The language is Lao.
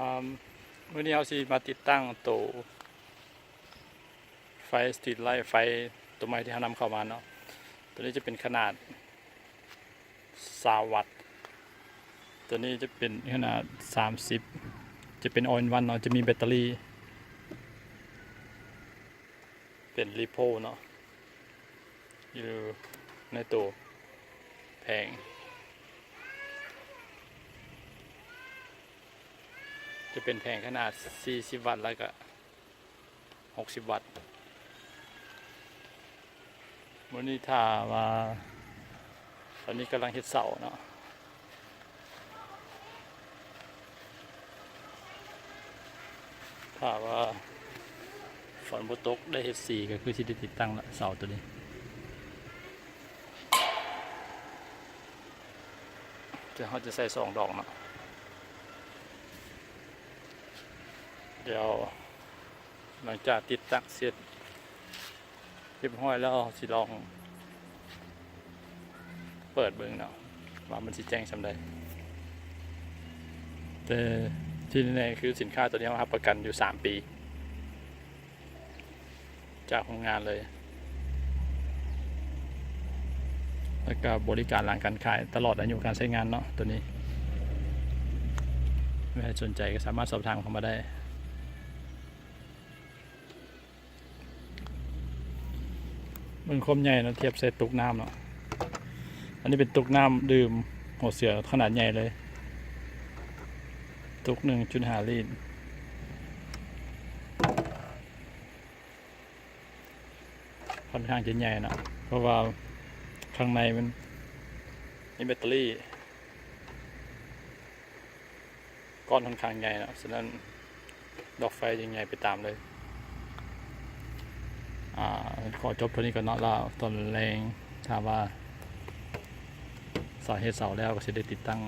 ອ່າ ມື້ນີ້ເຮົາຊິມາຕິດຕັ້ງໂຕໄຟສະຕຣີດໄລ ໄຟໂຕໃໝ່ທີ່ເຮົານຳເຂົ້າມາເນາະ. ໂຕນີ້ຈະເປັນຂະໜາດຊາວວັດ, ໂຕນີ້ຈະເປັນຂະໜາດສາມສິບ, ຈະເປັນ all in one ເນາະ, ຈະມີແບັດເຕີຣີ ເປັນຣີໂພເນາະ ຢູ່ໃນໂຕແຜງ ຈະເປັນແຜງຂະໜາດສີ່ສິບວັດ ແລ້ວກະຫົກສິບວັດ. ມື້ນີ້ຖ້າວ່າ ຕອນນີ້ກຳລັງເຮັດເສົາເນາະ, ຖ້າວ່າຝົນບໍ່ຕົກ ໄດ້ເຮັດສີ ກໍຄືຊິໄດ້ຕິດຕັ້ງລະເສົາໂຕນີ້. ແຕ່ເຮົາຈະໃສ່ສອງດອກເນາະ. ດຽວຫຼັງຈາກຕິດຕັ້ງເສັດຮຽບຮ້ອຍແລ້ວ ເຮົາຊິລອງເປີດເບິ່ງເນາະ ວ່າມັນຊິແຈ້ງສ່ຳໃດ. ແຕ່ທີ່ແນ່ໆ ຄືສິນຄ້າໂຕນີ້ເຮົາຮັບປະກັນຢູ່ສາມປີ ຈາກໂຮງງານເລີຍ, ແລ້ວກໍບໍລິການຫຼັງການຂາຍຕະຫຼອດອາຍຸການໃຊ້ງານເນາະ. ໂຕນີ້ໃຜສົນໃຈກໍສາມາດສອບຖາມເຂົ້າມາໄດ້. ເບິ່ງຄວາມໃຫຍ່ເນາະ ທຽບໃສ່ຕຸກນ້ຳເນາະ. ອັນນີ້ເປັນຕຸກນ້ຳດື່ມຫົວເສືອຂະໜາດໃຫຍ່ເລີຍ, ຕຸກໜຶ່ງຈຸດຫ້າລິດ. ຂ້ອນຂ້າງຈະໃຫຍ່ເນາະ ເພາະວ່າຂ້າງໃນມັນມີແບັດເຕີຣີ ກ້ອນຂ້ອນຂ້າງໃຫຍ່ເນາະ, ສະນັ້ນດອກໄຟຈຶ່ງໃຫຍ່ໄປຕາມເລີຍ. ອາ ຂໍຈົບເທົ່ານີ້ກ່ອນເນາະ, ແລ້ວຕອນແລງຖ້າວ່າສາເຮັດເສົາແລ້ວ ກໍຊິໄດ້ຕິດຕັ້ງ